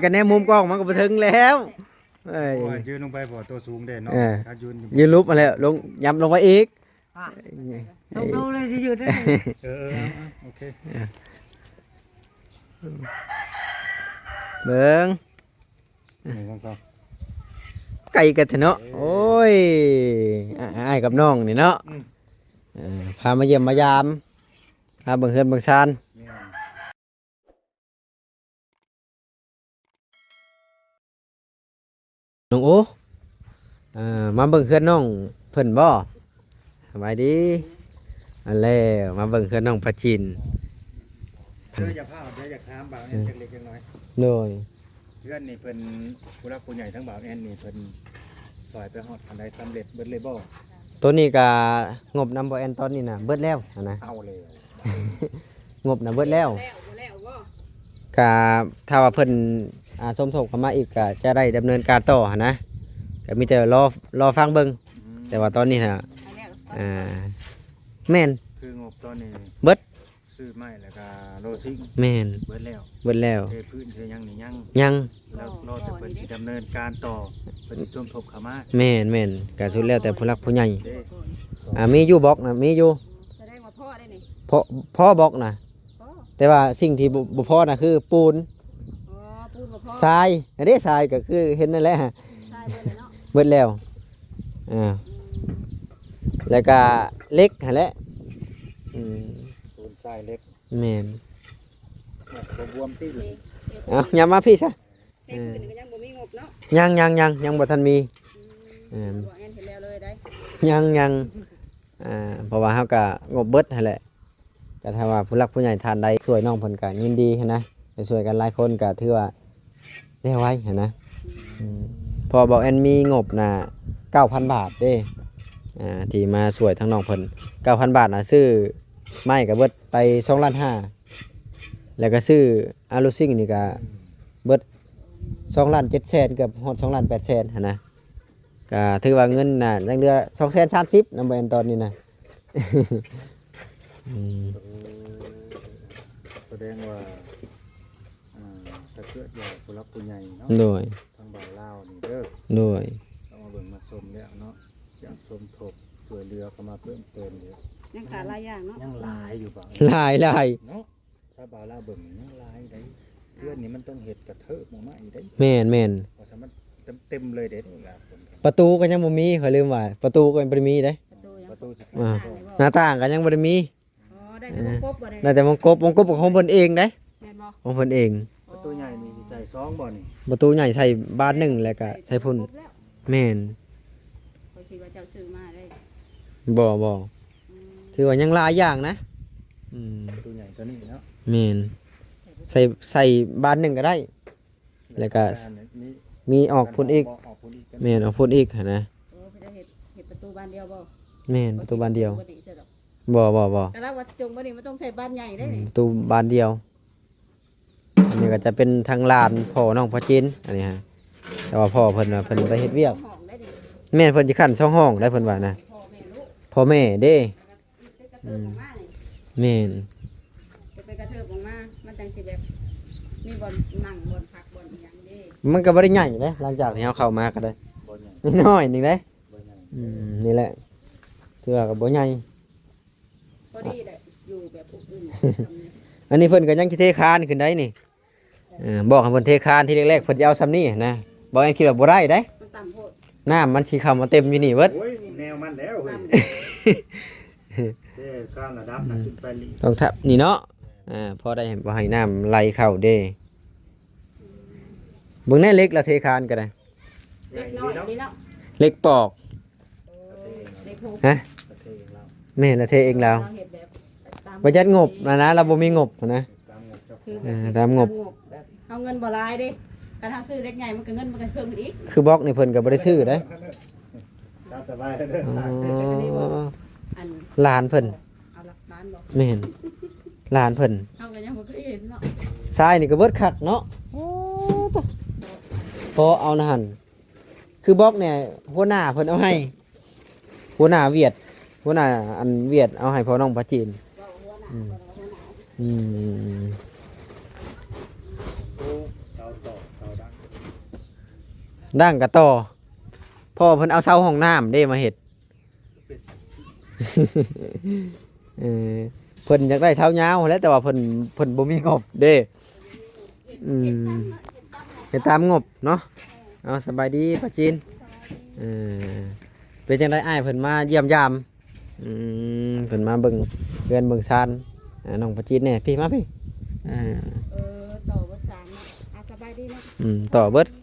ກັນແນມມຸມກ້ອງມັນກໍບໍ່ເຖິງແລ້ວ. ເອີຍ ໂອ້ຍ ຢືນລົງໄປ ເພາະວ່າຕົວສູງເດ້ເນາະ. ເອີ ຖ້າຢືນ ຢືນຫຼຸບຫັ້ນແຫຼະ ລົງ ຫຍັບລົງໄປອີກ. ອ່ະ ຕົກລົງເລີຍຊິຢືນໄດ້. ເອີ ເອີ ເອີ ໂອເຄ ເອີ ເບິ່ງ ໜຶ່ງ ສອງ ສາມ ໄກກັນແທ້ເນາະ. ເອີ ໂອ້ຍ ອ້າຍກັບນ້ອງນີ້ເນາະ. ອືມ ເອີ ພາມາຢ້ຽມມາຢາມ ພາເບິ່ງເຮືອນເບິ່ງຊານ. ແມ່ນ ນ້ອງໂອ ເອີ ມາເບິ່ງເຮືອນນ້ອງເພິ່ນບໍ່? ສະບາຍດີ. ອັນແລ້ວ ມາເບິ່ງເຮືອນນ້ອງພາຈິນ. ເອີ ຢ່າພາດ ດຽວຢາກຖາມບ່າວແອນ ອືມ ຈັກເລັກຈັກນ້ອຍ. ໂດຍ ເຮືອນນີ້ເພິ່ນ ຜູ້ຫຼັກຜູ້ໃຫຍ່ທາງບ່າວແອນນີ້ ເພິ່ນຊ່ອຍໄປຮອດອັນໃດ ສຳເລັດເບິດເລີຍບໍ່? ໂຕນີ້ກະງົບນຳບ່າວແອນຕອນນີ້ນະ ເບິດແລ້ວຫັ້ນນະ. ເອົາແລ້ວ ງົບນະເບິດແລ້ວ. ກະຖ້າວ່າເພິ່ນ ອ່າ ສົມທົບເຂົ້າມາອີກ ກະຈະໄດ້ດຳເນີນການຕໍ່ຫັ້ນນະ. ກະມີແຕ່ລໍ ລໍຟັງເບິ່ງ. ອືມ ແຕ່ວ່າຕອນນີ້ນະ ອັນແລ້ວ ອ່າ ແມ່ນ ຄືງົບຕອນນີ້ເບິດ ຊື້ໄມ້ແລ້ວກະໂລຊິງ. ແມ່ນ ເບິດແລ້ວ ເບິດແລ້ວ. ເທພື້ນເທຫຍັງນີ້ຍັງ ຍັງ ແລ້ວລໍແຕ່ເພິ່ນຊິດຳເນີນການຕໍ່ ເພິ່ນຊິສົມທົບເຂົ້າມາ. ແມ່ນໆ ກະສຸດແລ້ວແຕ່ຜູ້ຫຼັກຜູ້ໃຫຍ່. ເດ້ ອ່າ ມີຢູ່ບລັອກນະ ມີຢູ່. ສະແດງວ່າພໍໄດ້ນີ້ ພໍ ພໍບລັອກນະ. ພໍ ແຕ່ວ່າສິ່ງທີ່ບໍ່ ບໍ່ພໍນະຄືປູນ. ອໍ ປູນບໍ່ພໍ ຊາຍ ອັນເດ້ ຊາຍກະຄືເຫັນນັ້ນແຫຼະ. ຊາຍເບິດແລ້ວເນາະ ເບິດແລ້ວ. ອ່າ ອືມ ແລ້ວກະເຫຼັກຫັ້ນແຫຼະ. ອືມ ປູນຊາຍເຫຼັກ. ແມ່ນ ບໍ່ບວມຕິ. ເອົາ ຫຍັບມາພີ້ຊະ. ເທພື້ນກໍຍັງບໍ່ມີງົບເນາະ. ຍັງໆໆ ຍັງບໍ່ທັນມີ. ອືມ ແມ່ນ ບໍ່ແມ່ນເຮັດແລ້ວເລີຍໄດ໋. ຍັງໆ ອ່າ ເພາະວ່າເຮົາກໍງົບເບິດຫັ້ນແຫຼະ. ກໍຖ້າວ່າຜູ້ຫຼັກຜູ້ໃຫຍ່ທ່ານໃດຊ່ວຍນ້ອງເພິ່ນກໍຍິນດີຫັ້ນນະ. ໄດ້ຊ່ວຍກັນຫຼາຍຄົນກໍຖືວ່າແລ້ວໄວຫັ້ນນະ. ອືມ ອືມ ເພາະວ່າບ່າວແອນມີງົບນະ ເກົ້າພັນບາດເດ້ ອ່າ ທີ່ມາຊ່ວຍທາງນ້ອງເພິ່ນ. ເກົ້າພັນບາດນະ ຊື້ໄມ້ກໍເບິດໄປສອງລ້ານຫ້າ ແລ້ວກໍຊື້ອາລູຊິງນີ້ກໍເບິດສອງລ້ານເຈັດແສນ ເກືອບຮອດສອງລ້ານແປດແສນຫັ້ນນະ. ກໍຖືວ່າເງິນນະຍັງເຫຼືອສອງແສນສາມສິບນຳ ບໍ່ແມ່ນຕອນນີ້ນະ. ອືມ ເອີ ສະແດງວ່າ ອ່າ ຖ້າເກີດວ່າຜູ້ຫຼັກຜູ້ໃຫຍ່ເນາະ ໂດຍ ທາງບ່າວລາວນີ້ເດີ ໂດຍ ເຂົ້າມາເບິ່ງມາຊົມແລ້ວເນາະ ຢາກສົມທົບຊ່ວຍເຫຼືອເຂົ້າມາເພີ່ມເຕີມເດີ ຍັງຂາດຫຼາຍຢ່າງເນາະ ຍັງຫຼາຍຢູ່ບ່າວ ຫຼາຍໆ ເນາະ. ຊາວບ່າວລາວເບິ່ງນີ້ຍັງຫຼາຍໄດ໋. ເຮືອນນີ້ມັນຕ້ອງເຮັດກະເທີບອອກມາອີກໄດ໋. ແມ່ນໆ ວ່າຊັ້ນມັນເຕັມໆເລີຍເດ້. ປະຕູກໍຍັງບໍ່ມີ ຂ້ອຍລືມວ່າ ປະຕູກໍຍັງບໍ່ໄດ້ມີເດ້. ປະຕູຫຍັງ? ປະຕູ ອ່າ ໜ້າຕ່າງກໍຍັງບໍ່ໄດ້ມີ. ອໍ ໄດ້ແຕ່ວົງກົບບໍ່? ໄດ້ແຕ່ວົງກົບ ວົງກົບຂອງເພິ່ນເອງເດ້. ແມ່ນບໍ່? ຂອງເພິ່ນເອງ. ປະຕູໃຫຍ່ນີ້ຊິໃສ່ສອງບໍ່ນີ້? ປະຕູໃຫຍ່ໃສ່ບານໜຶ່ງ ແລ້ວກໍໃສ່ພຸ້ນ. ແມ່ນ ຂ້ອຍຄິດວ່າເຈົ້າຊື້ມາໄດ້. ບໍ່ ບໍ່ ອືມ ຖືວ່າຍັງຫຼາຍຢ່າງນະ. ອືມ ປະຕູໃຫຍ່ຕົວນີ້ເນາະ. ແມ່ນ ໃສ່ ໃສ່ບານໜຶ່ງກໍໄດ້ ແລ້ວກໍມີ ມີອອກພຸ້ນອີກ. ອອກພຸ້ນອີກ ແມ່ນ ອອກພຸ້ນອີກຫັ້ນນະ. ໂອ້ ເພິ່ນຈະເຮັດ ເຮັດປະຕູບານດຽວບໍ່? ແມ່ນ ປະຕູບານດຽວ. ບໍ່ ບໍ່ ບໍ່ ກໍລາວວ່າຈົງບໍ່ນີ້ ມັນຕ້ອງໃສ່ບານໃຫຍ່ໄດ໋. ອືມ ປະຕູບານດຽວ. ອັນນີ້ກໍຈະເປັນທາງຫຼານພໍ່ນ້ອງພະຈິນ ອັນນີ້ຮະ ແຕ່ວ່າພໍ່ເພິ່ນວ່າເພິ່ນໄປເຮັດວຽກ. ແມ່ນ ເພິ່ນຊິຂັ້ນສອງຫ້ອງໄດ໋ ເພິ່ນວ່ານະ. ພໍ່ແມ່ເດ້. ອືມ ແມ່ນ ຈະເປັນກະເທີບອອກມາ ມັນຈັ່ງຊິແບບມີບ່ອນນັ່ງ ບ່ອນພັກ ບ່ອນອີ່ຫຍັງເດ້. ມັນກໍບໍ່ໄດ້ໃຫຍ່ເດ້ ຫຼັງຈາກທີ່ເຮົາເຂົ້າມາກໍໄດ້ ບໍ່ໃຫຍ່ ນ້ອຍໜຶ່ງເດ້. ບໍ່ໃຫຍ່. ອືມ ນີ້ແຫຼະ ຖືວ່າກໍບໍ່ໃຫຍ່. ພໍດີແຫຼະ ຢູ່ແບບອົບອຸ່ນ. ອັນນີ້ເພິ່ນກໍຍັງຊິເທຄານຂຶ້ນໄດ໋ນີ້. ເອີ ບອກໃຫ້ເພິ່ນເທຄານ ທີແລກໆ ເພິ່ນຈະເອົາຊ່ຳນີ້ນະ. ບໍ່ແມ່ນ ຄິດວ່າບໍ່ໄດ້ເດ້. ມັນຕ່ຳໂພດ. ນ້ຳມັນຊິເຂົ້າມາເຕັມຢູ່ນີ້ເບິດ. ໂອ້ຍ ແນວມັນແລ້ວເຮີ້ຍ. ເທຄານລະດັບນະ ຂຶ້ນໄປນີ້ ຕ້ອງທັບນີ້ເນາະ. ເອີ ພໍໄດ້ ບໍ່ໃຫ້ນ້ຳໄຫຼເຂົ້າເດ້. ເບິ່ງແນ່ ເຫຼັກລະເທຄານກໍໄດ້. ເຫຼັກນ້ອຍນີ້ເນາະ ເຫຼັກປອກ. ໂອ້ ເຫຼັກຫົກ ຮະ? ແມ່ນ ລະເທເອງລາວ. ເຮົາເຮັດແບບປະຢັດງົບນະນະ ລາວບໍ່ມີງົບນະ. ຕາມງົບເຈົ້າ ເອີ ຕາມງົບ ແບບເຮົາເງິນບໍ່ຫຼາຍເດ້ ຄັນເຮົາຊື້ເຫຼັກໃຫຍ່ ມັນກໍເງິນມັນກໍເພີ່ມຂຶ້ນອີກ. ຄືບລັອກນີ້ເພິ່ນກໍບໍ່ໄດ້ຊື້ເດ້. ຕາມສະບາຍເດີ. ອໍ ອັນ ຫຼານເພິ່ນ ເອົາຫຼັກລ້ານບໍ່? ແມ່ນ ຫຼານເພິ່ນ. ເຮົາກໍຍັງບໍ່ເຄີຍເຫັນເນາະ. ຊາຍນີ້ກໍເບິດຄັກເນາະ. ໂອ້ ພໍເອົານະຫັ້ນ ຄືບລັອກນີ້ ຫົວໜ້າເພິ່ນເອົາໃຫ້ ຫົວໜ້າຫວຽດ ຫົວໜ້າອັນຫວຽດເອົາໃຫ້ພໍ່ນ້ອງປາຈີນ. ອືມ ອືມ ໂອ້ ເສົາຕອກ ເສົາ ດັງກະຕໍ່ ເພາະວ່າເພິ່ນເອົາເສົາຫ້ອງນ້ຳເດ້ມາເຮັດ. ເອີ ເພິ່ນຢາກໄດ້ເສົາຍາວຫັ້ນແຫຼະ ແຕ່ວ່າເພິ່ນ ເພິ່ນບໍ່ມີງົບເດ້. ອືມ ເຮັດຕາມງົບເນາະ. ເອົາ ສະບາຍດີປ້າຈີນ. ເອີ ເປັນຈັ່ງໃດ ອ້າຍເພິ່ນມາຢ້ຽມຢາມ? ອືມ ເພິ່ນມາເບິ່ງເຮືອນເບິ່ງຊານ ອ່າ ນ້ອງປາຈີນແດ່ ພີ້ມາພີ້. ອ່າ ເອີ ຕໍ່ເບິດສາມເນາະ. ອ່າ ສະບາຍດີເນາະ. ອືມ ຕໍ່ເບິດ. ໂດຍ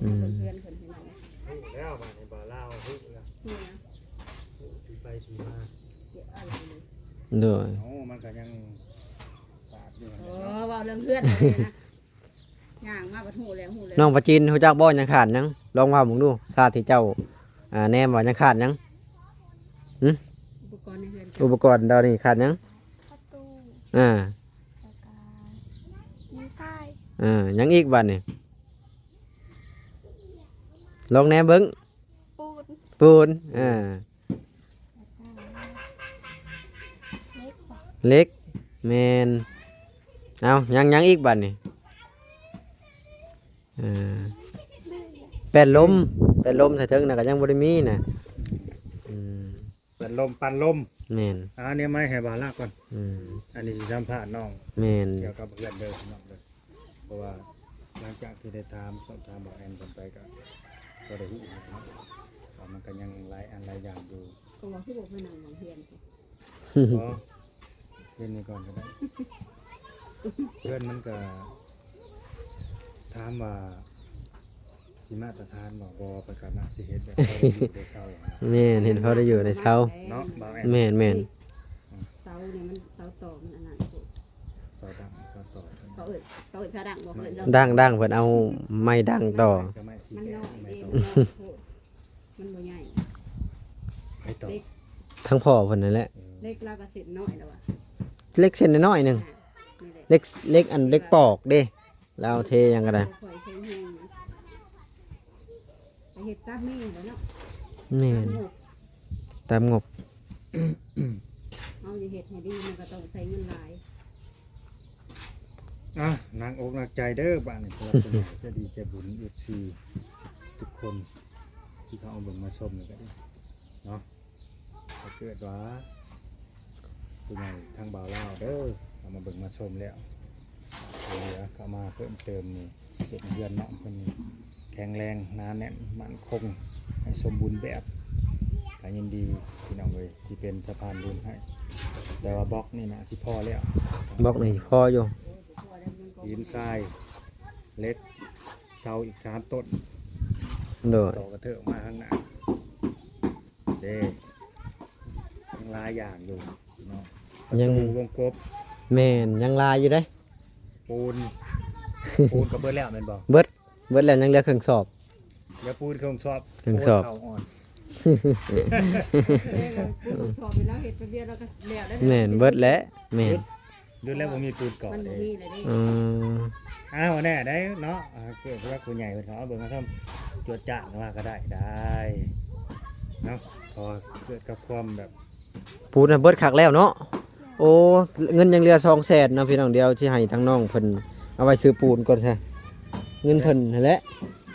ອືມ ເບິ່ງເຮືອນເພິ່ນພີ່ນ້ອງ. ຮູ້ແລ້ວ ບາດນີ້ບ່າວລາວຮູ້ແລ້ວ. ຮູ້ນະ ຮູ້ທີ່ໄປທີ່ມາ. ໂດຍ ໂອ້ ມັນກະຍັງສາດຢູ່. ໂອ້ ເວົ້າເລື່ອງເຮືອນເລີຍນະ. ຍ່າງມາບັດຮູ້ແລ້ວ ຮູ້ແລ້ວ. ນ້ອງປາຈີນ ຮູ້ຈັກບໍ່ ຍັງຂາດຫຍັງ? ລອງເວົ້າເບິ່ງດູ ຊາດທີ່ເຈົ້າ ອ່າ ແນມວ່າຍັງຂາດຫຍັງ? ຫຶ? ອຸປະກອນໃນເຮືອນ. ອຸປະກອນດຽວນີ້ຂາດຫຍັງ? ປະຕູ ອ່າ ແລ້ວກະດິນຊາຍ. ອ່າ ຫຍັງອີກບາດນີ້? ລອງແນມເບິ່ງ. ປູນ ປູນ ເອີ ເຫຼັກບໍ? ເຫຼັກ ແມ່ນ. ເອົາ ຍັງ ຍັງອີກບາດນີ້? ເອີ ແປ້ນລົມ ແປ້ນລົມໃສ່ເທິງນະກະຍັງບໍ່ໄດ້ມີນະ. ອືມ ແປ້ນລົມ ປັ່ນລົມ. ແມ່ນ. ອ່າ ແນມໄມ້ໃຫ້ບ່າວລາວກ່ອນ. ອືມ ອັນນີ້ຊິສຳພາດນ້ອງ. ແມ່ນ. ກ່ຽວກັບເຮືອນເດີພີ່ນ້ອງເດີ. ເພາະວ່າຫຼັງຈາກທີ່ໄດ້ຖາມ ສອບຖາມບ່າວແອນເພິ່ນໄປ ກໍ ກໍໄດ້ຮູ້ເນາະ ວ່າມັນກໍຍັງຫຼາຍອັນຫຼາຍຢ່າງຢູ່. ກໍວ່າຄືບໍ່ມານັ່ງໝ່ອງເຮືອນ. ບໍ່ ເຮັດນີ້ກ່ອນກໍໄດ້. ເຮືອນມັນກໍ ຖາມວ່າຊິມາດຕະຖານບໍ່? ບໍ່ ເພິ່ນກໍມັກຊິເຮັດແບບພໍໄດ້ຢູ່ໄດ້ເຊົາ. ແມ່ນ ເຮັດພໍໄດ້ຢູ່ໄດ້ເຊົາເນາະ ບ່າວແອນ. ແມ່ນໆ. ເສົານີ້ມັນ ເສົາຕໍມັນອັນນັ້ນໂພດ. ເສົາດັງ ເສົາຕໍ ເຂົາເອີ້ນ ເຂົາເອີ້ນເສົາດັງບໍ່? ເອີ້ນເສົາ ດັງ ດັງ ເພິ່ນເອົາໄມ້ດັງຕໍ່. ກໍໄມ້ສີແປດ ມັນນ້ອຍ ໄມ້ ເດ້ ຕອກ ມັນນ້ອຍໂພດ ມັນບໍ່ໃຫຍ່. ໃຜຕອກ? ເຫຼັກ ທັງພໍ່ເພິ່ນນັ້ນແຫຼະ. ເອີ ເຫຼັກລາວກໍເສັ້ນນ້ອຍແລ້ວວ່າ ເຫຼັກເສັ້ນນ້ອຍໜຶ່ງ. ອ່າ ນີ້ແຫຼະ ເຫຼັກ ເຫຼັກອັນເຫຼັກປອກເດ້ ລາວເທຫຍັງກໍໄດ້. ບໍ່ຄ່ອຍແຂງແຮງນະ. ໄປເຮັດຕາມແມ່ນແຫຼະເນາະ. ແມ່ນ ຕາມງົບ ຕາມງົບ. ເຮົາຈະເຮັດໃຫ້ດີ ມັນກໍຕ້ອງໃຊ້ເງິນຫຼາຍ. ອ່ະ ໜັກອົກໜັກໃຈເດີບາດນີ້ ສຳລັບຜູ້ໃຫຍ່ໃຈດີໃຈບຸນ ເອັຟຊີ ທຸກຄົນທີ່ເຂົ້າມາເບິ່ງມາຊົມນີ້ກໍດີເນາະ. ຖ້າເກີດວ່າຜູ້ໃຫຍ່ທາງບ່າວລາວເດີ ເຂົ້າມາເບິ່ງມາຊົມແລ້ວ ເຫຼືອເຂົ້າມາເພີ່ມເຕີມນີ້ ເຮັດໃຫ້ເຮືອນນ້ອງເພິ່ນນີ້ແຂງແຮງ ໜາແໜ້ນ ໝັ້ນຄົງ ໃຫ້ສົມບູນແບບ ກໍຍິນດີພີ່ນ້ອງເອີຍ ທີ່ເປັນສະພານບຸນໃຫ້. ແຕ່ວ່າບລັອກນີ້ນະຊິພໍແລ້ວ ບລັອກນີ້ພໍຢູ່. ຫີນຊາຍ ເຫຼັກ ເສົາອີກສາມຕົ້ນ. ໂດຍ ຕໍ່ກະເທີອອກມາຂ້າງໜ້າເດ້. ຍັງຫຼາຍຢ່າງຢູ່ເນາະ ຍັງ ປະຕູ ວົງກົບ. ແມ່ນ ຍັງຫຼາຍຢູ່ເດ້. ປູນ ປູນກໍເບິດແລ້ວແມ່ນບໍ່? ເບິດ ເບິດແລ້ວ ຍັງເຫຼືອເຄິ່ງສອບ. ເຫຼືອປູນເຄິ່ງສອບ ເຄິ່ງສອບ ໂອ້ຍ ເຂົ້າອ່ອນ. ເອີ ປູນເຄິ່ງສອບນີ້ລາວເຮັດແປັບດຽວລາວກໍແລ້ວໄດ້. ແມ່ນ ເບິດແລ້ວ. ແມ່ນ. ຢູ່ແລ້ວບໍ່ມີປູນເກາະ ມັນບໍ່ມີເດ້. ອືມ ອ້າວ ແນ່ໄດ໋ເນາະ. ອ່າ ເກີດຜູ້ຫຼັກຜູ້ໃຫຍ່ເພິ່ນເຂົາເອົາເບິ່ງເອົາຊົມ ຈວດຈ້າດວ່າກໍໄດ້ ໄດ້ເນາະ. ພໍເກີດກັບຄວາມແບບ ປູນນະເບິດຄັກແລ້ວເນາະ. ໂອ້ ເງິນຍັງເຫຼືອສອງແສນເນາະພີ່ນ້ອງ. ດຽວຊິໃຫ້ທາງນ້ອງເພິ່ນເອົາໄວ້ຊື້ປູນກ່ອນຊະ ເງິນເພິ່ນຫັ້ນແຫຼະ.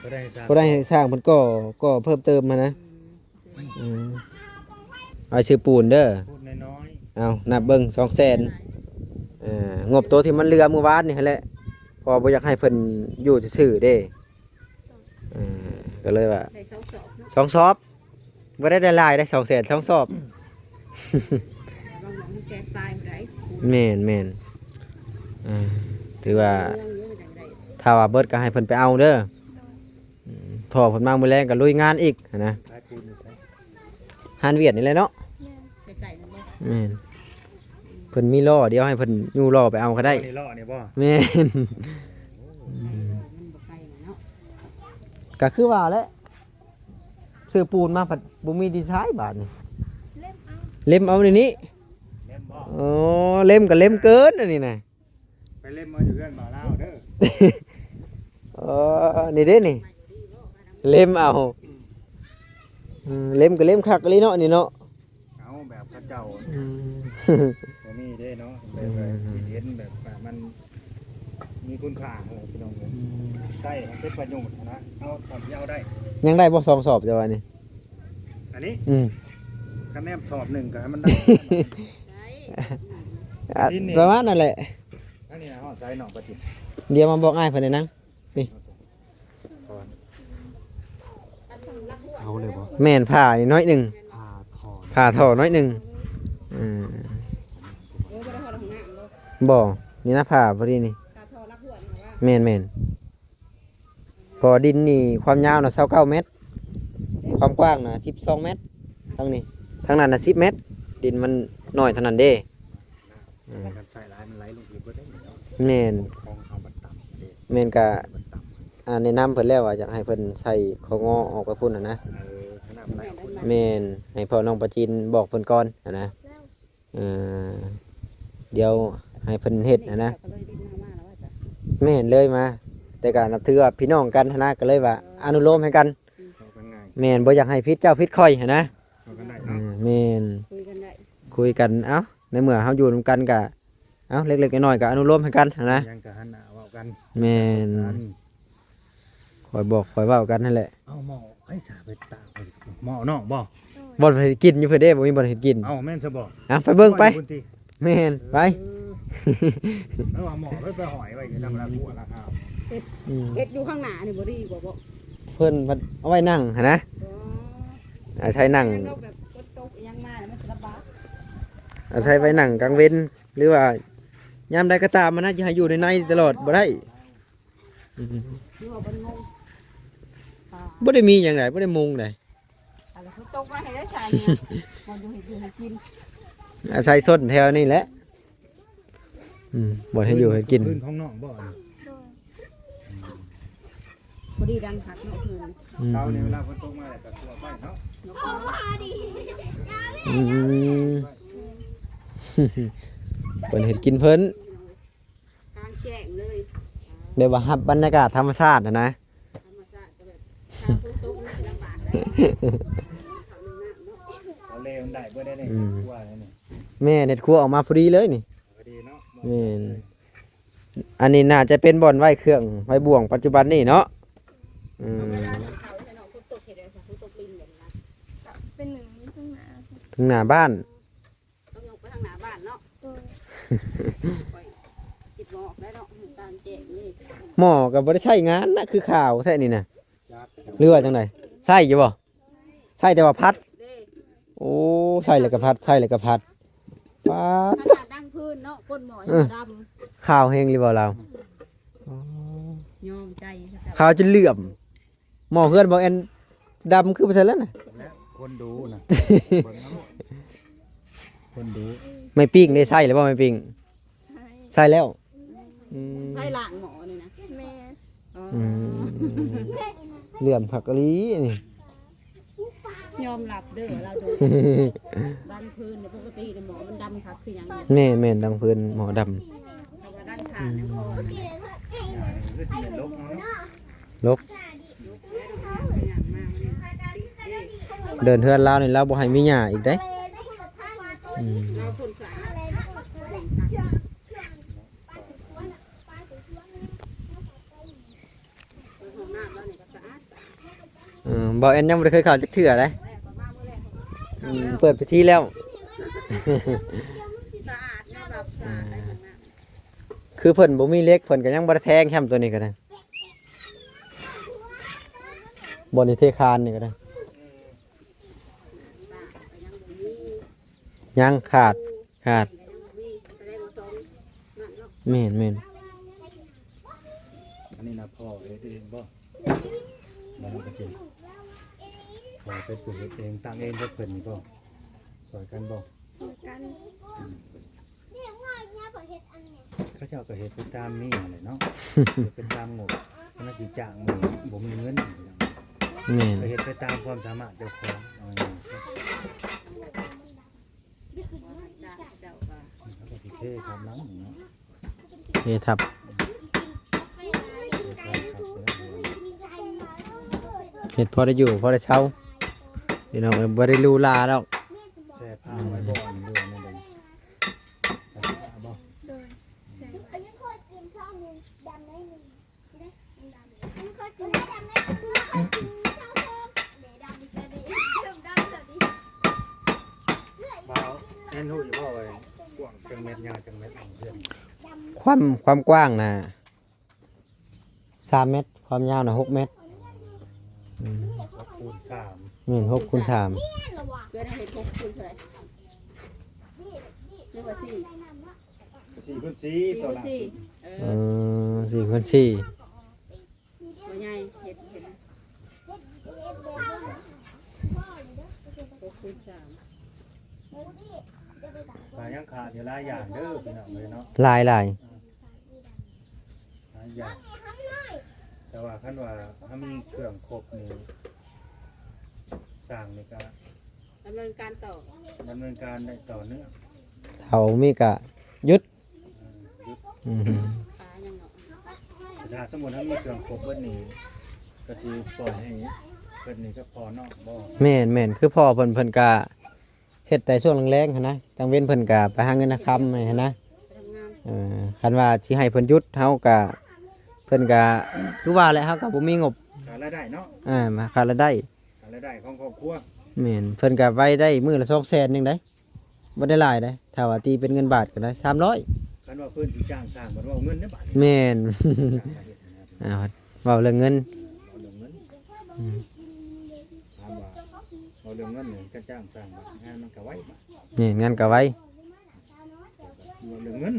ບໍ່ໄດ້ໃຫ້ສ້າງ ບໍ່ໄດ້ໃຫ້ສ້າງ ເພິ່ນກໍ ກໍເພີ່ມເຕີມຫັ້ນນະ. ອືມ ອືມ ເອົາຊື້ປູນເດີ ປູນນ້ອຍໆ. ເອົາ ນັບເບິ່ງ ສອງແສນ. ເອີ ງົບໂຕທີ່ມັນເຫຼືອມື້ວານນີ້ຫັ້ນແຫຼະ ເພາະວ່າບໍ່ຢາກໃຫ້ເພິ່ນຢູ່ຊື່ໆເດ້. ເອີ ກໍເລີຍວ່າ ໄດ້ສອງສອບເນາະ ສອງສອບ. ບໍ່ໄດ້ຫຼາຍເດ້ ສອງແສນ ສອງສອບ. ບາງໝ່ອງແສນປາຍພຸ້ນໃດ. ແມ່ນໆ. ເອີ ຖືວ່າ ເມືອງຢູ່ ມັນຈັ່ງໄດ້ ຖ້າວ່າເບິດກໍໃຫ້ເພິ່ນໄປເອົາເດີ. ອືມ ພໍ່ເພິ່ນມາມື້ແລງກໍລຸຍງານອີກຫັ້ນນະ. ຂາຍປູນຢູ່ໃສ? ຮ້ານຫວຽດນີ້ແຫຼະເນາະ. ແມ່ນ ໃກ້ໆນັ້ນບໍ່? ແມ່ນ ເພິ່ນມີລໍ້ ດຽວໃຫ້ເພິ່ນຍູ້ລໍ້ໄປເອົາກໍໄດ້. ອໍ ນີ້ລໍ້ນີ້ບໍ່? ແມ່ນ. ໂອ້ ມັນບໍ່ໄກນະເນາະ. ກໍຄືວ່າແຫຼະ ຊື້ປູນມາພັດບໍ່ມີດິນຊາຍບາດນີ້ ເລັມເອົາ ເລັມເອົາໃນນີ້. ເລັມບໍ່? ອໍ ເລັມກໍເລັມເກີນອັນນີ້ນະ. ໄປເລັມເອົາຢູ່ເຮືອນບ່າວລາວເດີ. ອໍ ນີ້ເດ້ນີ້ ເລັມເອົາ. ອືມ ເລັມກໍເລັມຄັກອີ່ຫຼີເນາະນີ້ເນາະ. ເອົາແບບເຂົາເຈົ້າ ອືມ ບໍ່ມີເດ້ເນາະ ແບບ ອືມ ແບບທີ່ເຫັນແບບວ່າມັນມີ ຄຸນຄ່າຫັ້ນແຫຼະພີ່ນ້ອງເອີຍ ອືມ ໃຊ້ໃຫ້ເປັນປະໂຫຍດນະ ເອົາເທົ່າທີ່ເອົາໄດ້. ຍັງໄດ້ບໍ່ສອງສອບເຈົ້າວ່ານີ້? ອັນນີ້? ອືມ ຄະແນນສອບໜຶ່ງກໍໃຫ້ມັນໄດ້ ໄດ້ ອ່ະ ປະມານນັ້ນແຫຼະ. ອັນນີ້ນະ ຮອດໃສນ້ອງປະຈິນ? ດຽວມາບອກອ້າຍເພິ່ນແດ່ນາງ ນີ້ ເຊົາເລີຍບໍ່? ແມ່ນ ຜ່ານີ້ໜ້ອຍໜຶ່ງ ຜ່າທໍ່ ຜ່າທໍ່ໜ້ອຍໜຶ່ງ. ອືມ ບໍ່ ນີ້ນະ ຜ່າພໍດີນີ້. ແມ່ນໆ ເພາະວ່າດິນນີ້ຄວາມຍາວນະຊາວເກົ້າແມັດ ຄວາມກວ້າງນະສິບສອງແມັດ ທາງນີ້ ທາງນັ້ນນະສິບແມັດ ດິນມັນນ້ອຍເທົ່ານັ້ນເດ້. ອືມ ຄັນໃສ່ຫຼາຍມັນໄຫຼລົງອີກເບິດເດ້ເນາະ. ແມ່ນ ຂອງເຮົາມັນຕ່ຳເດ້. ແມ່ນ ກະ ມັນຕ່ຳ ອ່າ ແນະນຳເພິ່ນແລ້ວວ່າຢາກໃຫ້ເພິ່ນໃສ່ຂໍ້ງໍອອກໄປພຸ້ນຫັ້ນນະ. ເອີ ຂະໜາດໄຫຼອອກພຸ້ນນະ. ແມ່ນ ໃຫ້ພໍ່ນ້ອງປາຈີນບອກເພິ່ນກ່ອນຫັ້ນນະ. ເອີ ດຽວໃຫ້ເພິ່ນເຮັດຫັ້ນນະ. ແມ່ນ ເລີຍມາ ແຕ່ກະນັບຖືວ່າພີ່ນ້ອງກັນຫັ້ນນະ ກໍເລີຍວ່າອະນຸໂລມໃຫ້ກັນ. ເອີ ເຂົ້າກັນງ່າຍ. ແມ່ນ ບໍ່ຢາກໃຫ້ຜິດເຈົ້າຜິດຂ້ອຍຫັ້ນນະ. ເຂົ້າກັນໄດ້ເນາະ. ເອີ ແມ່ນ ຄຸຍກັນໄດ້ ຄຸຍກັນ ເອົ້າ ໃນເມື່ອເຮົາຢູ່ນຳກັນກະ ເອົ້າ ເລັກໆນ້ອຍໆກະອະນຸໂລມໃຫ້ກັນຫັ້ນນະ. ຫຍັງກະຫັນໜ້າເວົ້າກັນ. ແມ່ນ ຄ່ອຍບອກຄ່ອຍເວົ້າກັນຫັ້ນແຫຼະ. ເອົາ ໝໍ້ໃຜສາໄປຕາກ ໝໍ້ນ້ອງບໍ່? ໂດຍ ບ່ອນເຮັດກິນຢູ່ເພິ່ນເດ້ ບໍ່ມີບ່ອນເຮັດກິນ. ເອົ້າ ແມ່ນຊະບໍ່? ເອົາ ໄປເບິ່ງໄປ. ແມ່ນ ໄປ. ເອີ ແລ້ວວ່າໝໍ້ໄປ ໄປຫ້ອຍໄວ້ຢູ່ນຳລາຄົວລາຄາວ. ເຮັດ ອືມ ເຮັດຢູ່ຂ້າງໜ້ານີ້ບໍ່ດີກວ່າບໍ່? ເພິ່ນພັດເອົາໄວ້ນັ່ງຫັ້ນນະ. ອໍ ອາໄສນັ່ງ ແມ່ນ ແບບຝົນຕົກອີ່ຫຍັງມາແລ້ວມັນຊິລຳບາກ. ອາໄສໄວ້ນັ່ງກາງເວັນ ຫຼືວ່າຍາມໃດກໍຕາມຫັ້ນນະ ຈະໃຫ້ຢູ່ໃນໃນຕະຫຼອດບໍ່ໄດ້. ອືມ ຫຼືວ່າມັນງົງ ອ່າ ບໍ່ໄດ້ມີຫຍັງໃດ ບໍ່ໄດ້ມຸງໃດ. ອ່າ ແລ້ວເພິ່ນຕົກມາໃຫ້ໄດ້ໃສ່ ບ່ອນຢູ່ເຮັດຢູ່ເຮັດກິນ ອາໄສຊົນແຖວນີ້ແຫຼະ. ອືມ ບ່ອນເຮັດຢູ່ເຮັດກິນ ພື້ນຂອງນ້ອງບໍ່? ໂດຍ ພໍດີດັງຄັກເນາະ ຄືນ ອືມ ເຕົານີ້ເວລາຝົນຕົກມາແລ້ວກໍຕົວໄຟເນາະ. ອືມ ເພິ່ນເຮັດກິນເພິ່ນ ກາງແຈ້ງເລີຍ ແບບວ່າຮັບບັນຍາກາດທຳມະຊາດຫັ້ນນະ. ທຳມະຊາດກໍແບບ ຖ້າຝົນຕົກມັນຊິລຳບາກໄດ໋. ເອົາເລມັນໄດ້ບໍ່ໄດ້ໃນ ອືມ ຄົວນີ້. ແມ່ນ ເຮັດຄົວອອກມາພໍດີເລີຍນີ້. ພໍດີເນາະ. ແມ່ນ ອັນນີ້ໜ້າຈະເປັນບ່ອນໄວ້ເຄື່ອງໄວ້ບ່ວງປັດຈຸບັນນີ້ເນາະ. ອືມ ເປັນເຖິງເຖິງໜ້າ ເຖິງໜ້າບ້ານ. ຕ້ອງຍົກໄປທາງໜ້າບ້ານເນາະ. ໂດຍ ຂ້ອຍຄິດບໍ່ອອກແລ້ວເນາະ ກາງແຈ້ງນີ້. ໝໍ້ກໍບໍ່ໄດ້ໃຊ້ງານນະ ຄືຂາວແທ້ນີ້ນະ ຈັກ ຫຼືວ່າຈັ່ງໃດ? ໃຊ້ຢູ່ບໍ່? ໃຊ້ແຕ່ວ່າພັດເດ້. ໂອ້ ໃຊ້ແລ້ວກໍພັດ ໃຊ້ແລ້ວກໍພັດ. ປາດ ຂະໜາດດັງພື້ນເນາະ ກົ້ນໝໍ້ຍັງດຳ. ເອີ ຂາວແຮງອີ່ຫຼີບໍ່ລາວ? ອໍ ຍອມໃຈ ຂາວຈົນເຫຼື້ອມ. ໝໍ້ເຮືອນບໍ່ແອນດຳຄືບໍ່ໃຊ່ແລ້ວນະ. ແລະ ຄົນດູນະ ເບິ່ງເອົາໂລດ ຄົນດູ. ໄມ້ປີ້ງໄດ້ໃຊ້ແລ້ວບໍ່? ໄມ້ປີ້ງໃຊ້ ໃຊ້ແລ້ວ. ອືມ ໃຜລ້າງໝໍ້ນີ້ນະ? ແມ່. ອໍ ອືມ ເຫຼື້ອມຄັກອີ່ຫຼີນີ້. ຍອມຮັບເດີລາວໂດນ ດັງພື້ນ ປົກກະຕິໝໍ້ມັນດຳຄັກຄືຫຍັງ. ແມ່ນໆ ດັງພື້ນໝໍ້ດຳ ແຕ່ວ່າດັງຖ່ານນີ້ ອືມ ລົກ ເດີນເຮືອນລາວນີ້ລາວບໍ່ໃຫ້ມີຫຍ້າອີກເດ້. ອືມ ເອີ ບໍ່ແອນຍັງບໍ່ໄດ້ເຄີຍເຂົ້າຈັກເທື່ອເດ້. ອືມ ເປີດພິທີແລ້ວ. ອືມ ຄືເພິ່ນບໍ່ມີເຫຼັກ ເພິ່ນກໍຍັງບໍ່ໄດ້ແທງແຄມຕົວນີ້ກໍໄດ້ ບ່ອນທີ່ເທຄານນີ້ກໍໄດ້. ຍັງຂາດ ຂາດ ແມ່ນໆ. ອັນນີ້ນະພໍ່ເຮັດເອງບໍ່? ບໍ່ໄດ້ເຮັດ ພໍ່ເປັນຜູ້ເຮັດເອງ ຕັ້ງເອງກັບເພິ່ນນີ້ບໍ່? ຊ່ອຍກັນບໍ່? ຊ່ອຍກັນ. ອືມ ເຂົາເຈົ້າກໍເຮັດໄປຕາມມີຫັ້ນແຫຼະເນາະ ເຮັດໄປຕາມງົບ ມັນຊິຈ້າງໝູ່ບໍ່ມີເງິນ. ແມ່ນ ກໍເຮັດໄປຕາມຄວາມສາມາດເຈົ້າຂອງ ເອົາງ່າຍໆ ເຮົາກໍຊິເທທຳຫຼັງເນາະ ເທທັບ ເຮັດພໍໄດ້ຢູ່ພໍໄດ້ເຊົາ ພີ່ນ້ອງເອີຍ ບໍ່ໄດ້ຫຼູຫຼາດອກ. ແຊ່ຜ້າໄວ້ບໍ່ ອັນນີ້ ຫຼືວ່າແນວໃດ? ໂດຍ ແຊ່ ອືມ ເຂົາຍັງເຄີຍກິນຊ່ອງໜຶ່ງດຳເດ້. ປ້ຳຄວາມກວ້າງນະສາມແມັດ ຄວາມຍາວນະຫົກແມັດ. ອືມ ຫົກຄູນສາມ ແມ່ນ ຫົກຄູນສາມ. ເພື່ອນເຮົາເຮັດຫົກຄູນເທົ່າໃດ ຫຼືວ່າສີ່? ສີ່ຄູນສີ່ ສີ່ຄູນສີ່ ເອີ ເອີ ສີ່ຄູນສີ່ ບໍ່ໃຫຍ່ ເຮັດ ເຮັດຫົກຄູນສາມ ກໍຍັງຂາດຢູ່ຫຼາຍຢ່າງເດີພີ່ນ້ອງເອີຍເນາະ ຫຼາຍໆ ຫຼາຍຢ່າງ. ແຕ່ວ່າຄັນວ່າເຮົາມີເຄື່ອງຄົບນີ້ ສ້າງນີ້ກໍ ດຳເນີນການຕໍ່ ດຳເນີນການໄດ້ຕໍ່ເນື່ອງ ຖ້າບໍ່ມີກໍຢຸດ ເອີ ຢຸດ ອືມ ປາຍັງເນາະ ແຕ່ຖ້າສົມມຸດເຮົາມີເຄື່ອງຄົບເບິດນີ້ ກໍຊິປ່ອຍໃຫ້ເພິ່ນນີ້ກັບພໍ່ນ້ອງບໍ່? ແມ່ນໆ ຄືພໍ່ເພິ່ນ ເພິ່ນກໍເຮັດແຕ່ຊ່ວງແລງໆຫັ້ນນະ ກາງເວັນເພິ່ນກໍໄປຫາເງິນຫາຄຳຫັ້ນນະ ໄປທຳງານ ເອີ ຄັນວ່າຊິໃຫ້ເພິ່ນຢຸດ ເຮົາກໍ ເພິ່ນກໍ ຄືວ່າແຫຼະ ເຮົາກໍບໍ່ມີງົບ ຂາດລາຍໄດ້ເນາະ ເອີ ຂາດລາຍໄດ້ ຂາດລາຍໄດ້ຂອງຄອບຄົວ ແມ່ນ ເພິ່ນກໍໄວ້ໄດ້ມື້ລະສອງແສນໜຶ່ງໄດ໋ ບໍ່ໄດ້ຫຼາຍເດ້ ຖ້າວ່າຕີເປັນເງິນບາດກໍໄດ້ສາມຮ້ອຍ. ຄັນວ່າເພິ່ນຊິຈ້າງສ້າງ ບັດເວົ້າເງິນເດ້ບາດນີ້ ແມ່ນ ອ່າ ເວົ້າເລື່ອງເງິນ ເວົ້າເລື່ອງເງິນ ອືມ ຖາມວ່າເວົ້າເລື່ອງເງິນນີ້ ຄັນຈ້າງສ້າງບາດ ງານມັນກໍໄວບາດ ແມ່ນ ງານກໍໄວ ເວົ້າເລື່ອງເງິນ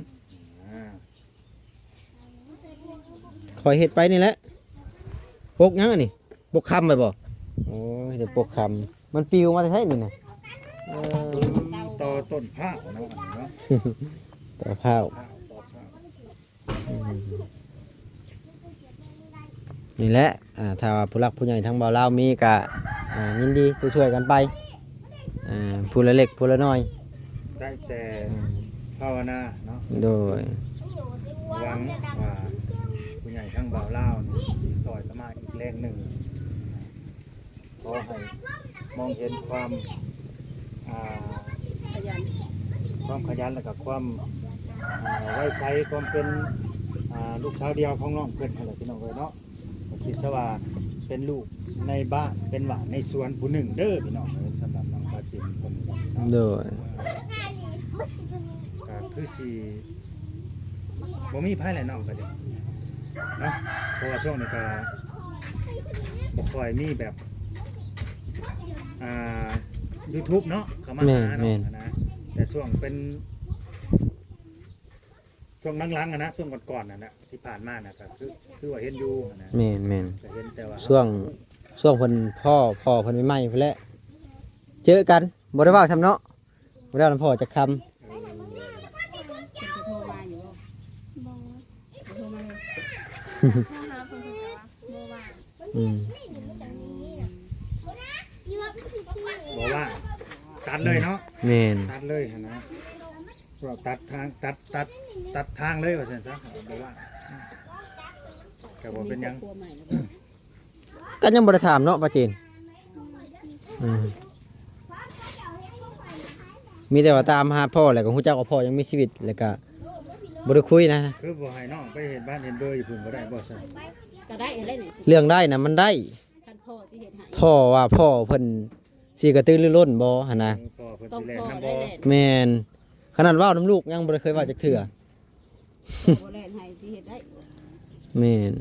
ອ່າ ຂ້ອຍເຮັດໄປນີ້ແຫຼະ ປົກຫຍັງອັນນີ້? ປົກຄຳໄວ້ບໍ່? ໂອ້ຍ ແຕ່ປົກຄຳ ມັນປິວມາແຕ່ໃສນີ້ນະ? ເອີ ຕໍ່ຕົ້ນພ້າວເນາະ ອັນນີ້ເນາະ ຕໍ່ພ້າວ ພ້າວ ຕໍ່ພ້າວ ອືມ ນີ້ແຫຼະ ອ່າ ຖ້າວ່າຜູ້ຫຼັກຜູ້ໃຫຍ່ທາງບ່າວລາວມີກະ ອ່າ ຍິນດີຊ່ວຍໆກັນໄປ ອ່າ ຜູ້ລະເລັກຜູ້ລະນ້ອຍ ໄດ້ແຕ່ ອືມ ພາວະນາເນາະ ໂດຍ ຫວັງວ່າຜູ້ໃຫຍ່ທາງບ່າວລາວນີ້ຊິຊ່ອຍກັນມາອີກແຮງໜຶ່ງ ຂໍໃຫ້ມອງເຫັນຄວາມ ອ່າ ຂະຫຍັນ ຄວາມຂະຫຍັນ ແລ້ວກໍຄວາມ ອ່າ ໄວ້ໃສ ຄວາມເປັນ ອ່າ ລູກສາວດຽວຂອງນ້ອງເພິ່ນຫັ້ນແຫຼະ ພີ່ນ້ອງເອີຍເນາະ. ກໍຄິດຊະວ່າເປັນລູກໃນບ້ານ ເປັນຫຼານໃນສວນຜູ້ໜຶ່ງເດີພີ່ນ້ອງເອີຍ ສຳລັບນ້ອງປາຈິນຄົນນີ້ເນາະ. ໂດຍ ກໍຄືຊິບໍ່ມີໃຜແຫຼະນ້ອງກໍດີເນາະ ເພາະວ່າຊ່ວງນີ້ກໍບໍ່ຄ່ອຍມີແບບ ອ່າ ຢູທູບເນາະ ເຂົ້າມາຫາເນາະ ແມ່ນໆ ນະ ແຕ່ຊ່ວງເປັນ ຊ່ວງຫຼັງໆ ຫັ້ນນະ ຊ່ວງກ່ອນໆ ຫັ້ນນະ ທີ່ຜ່ານມານະ ກໍຄື ຄືວ່າເຫັນຢູ່ຫັ້ນນະ ແມ່ນໆ ກໍເຫັນ ແຕ່ວ່າຊ່ວງ ຊ່ວງເພິ່ນພໍ້ ພໍ້ເພິ່ນໃໝ່ໆ ພຸ້ນແຫຼະ ເຈີກັນ ບໍ່ໄດ້ເວົ້າຊ້ຳເນາະ ບໍ່ໄດ້ເວົ້ານຳພໍ່ຈັກຄຳ ເອີ ເພິ່ນໂທມາຢູ່ບໍ່? ບໍ່ ບໍ່ໂທມາເລີຍ ໂທຫາເພິ່ນ ເພິ່ນກໍວ່າບໍ່ວ່າງ ອືມ ບໍ່ວ່າງ ຕັດເລີຍເນາະ ແມ່ນ ຕັດເລີຍຫັ້ນນະ. ເວົ້າຕັດທາງ ຕັດ ຕັດ ຕັດທາງເລີຍວ່າຊັ້ນຊະ ບໍ່ວ່າ ກໍບໍ່ເປັນຫຍັງ ກໍຍັງບໍ່ໄດ້ຖາມເນາະ ປາຈີນ ອືມ ມີແຕ່ວ່າຕາມຫາພໍ່ ແລ້ວກໍຮູ້ຈັກວ່າພໍ່ຍັງມີຊີວິດ ແລ້ວກໍບໍ່ໄດ້ຄຸຍນະ ຄືບໍ່ໃຫ້ນ້ອງໄປເຮັດບ້ານເຮັດເບີຢູ່ພຸ້ນບໍ່ໄດ້ບໍ່ຊັ້ນ? ກໍໄດ້ແຫຼະນີ້ ເລື່ອງໄດ້ນະມັນໄດ້ ຄັນພໍ່ຊິເຮັດໃຫ້ ຖ້າວ່າພໍ່ເພິ່ນຊິກະຕືລືລົ້ນບໍ່ຫັ້ນນະ ເອີ ພໍ່ເພິ່ນຊິແລ່ນນຳບໍ່ ແມ່ນ ຂະໜາດເວົ້ານຳລູກຍັງບໍ່ໄດ້ເຄີຍເວົ້າຈັກເທື່ອ ບໍ່ແລ່ນໃຫ້ຊິເຮັດໄດ້ ແມ່ນ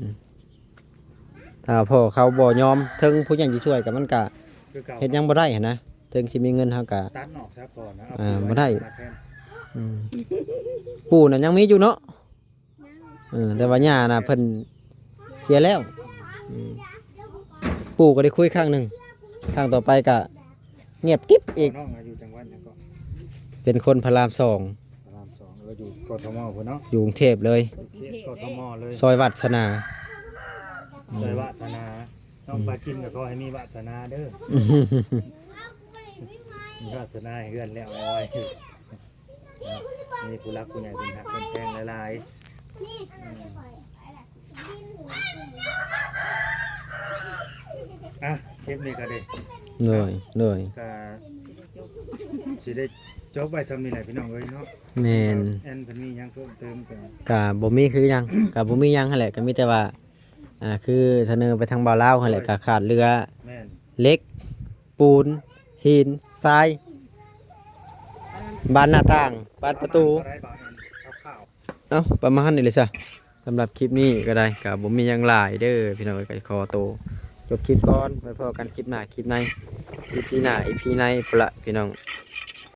ຖ້າພໍ່ເຂົາບໍ່ຍອມ ເຖິງຜູ້ໃຫຍ່ຊິຊ່ວຍກໍມັນກະ ຄືເກົ່າ ເຮັດຫຍັງບໍ່ໄດ້ຫັ້ນນະ ເຖິງຊິມີເງິນເຮົາກະ ຕັດອອກຊະກ່ອນນະ ເອົາ ອ່າ ປູໄວ້ ບໍ່ໄດ້ ຕາມມາແທນ ອືມ ປູນັ້ນຍັງມີຢູ່ເນາະ ເອີ ແຕ່ວ່າຍ່ານະເພິ່ນເສຍແລ້ວ ອືມ ປູກໍໄດ້ຄຸຍຄັ້ງໜຶ່ງ ຄັ້ງຕໍ່ໄປກະງຽບກິບອີກ ນ້ອງອາຍຸຈັງຫວັດຫຍັງເກາະ? ເປັນຄົນພະລາມສອງ ພະລາມສອງ ເອີ ຢູ່ ກທມ ພຸ້ນເນາະ ຢູ່ກຸງເທບເລີຍ ເຂດ ກທມ ເລີຍ ຊອຍວາດສະໜາ ອືມ ຊອຍວາດສະໜາ ນ້ອງປາຈິນກໍຂໍໃຫ້ມີວາດສະໜາເດີ ມີວາດສະໜາໃຫ້ເຮືອນແລ້ວໄວໆ ເນາະ ມີຜູ້ຫຼັກຜູ້ໃຫຍ່ເພິ່ນຮັກເພິ່ນແພງຫຼາຍໆ ອືມ ອ່ະ ຄລິບນີ້ກໍໄດ້ ໂດຍ ໂດຍ ກໍຊິໄດ້ຈົບໄວ້ສ່ຳນີ້ແຫຼະພີ່ນ້ອງເອີຍເນາະ ແມ່ນ ແອນເພິ່ນມີຫຍັງເພີ່ມເຕີມກໍ ກໍບໍ່ມີຄືຫຍັງ ກໍບໍ່ມີຫຍັງຫັ້ນແຫຼະ ກໍມີແຕ່ວ່າ ອ່າ ຄືສະເໜີໄປທາງບ່າວລາວຫັ້ນແຫຼະ ໂດຍ ກໍຂາດເຫຼືອ ແມ່ນ ເຫຼັກ ປູນ ຫີນ ຊາຍ ບານໜ້າຕ່າງ ບານປະຕູ ປະມານເທົ່າໃດບາດນີ້ ຄ່າວ ເອົ້າ ປະມານນີ້ເລີຍຊະ. ສຳລັບຄລິບນີ້ກໍໄດ້ ກໍບໍ່ມີຫຍັງຫຼາຍເດີພີ່ນ້ອງເອີຍ ກໍຂໍໂຕຈົບຄລິບກ່ອນ. ໄວ້ພໍ້ກັນຄລິບໜ້າຄລິບໃນ ອີພີໜ້າອີພີໃນພຸ້ນລະພີ່ນ້ອງ.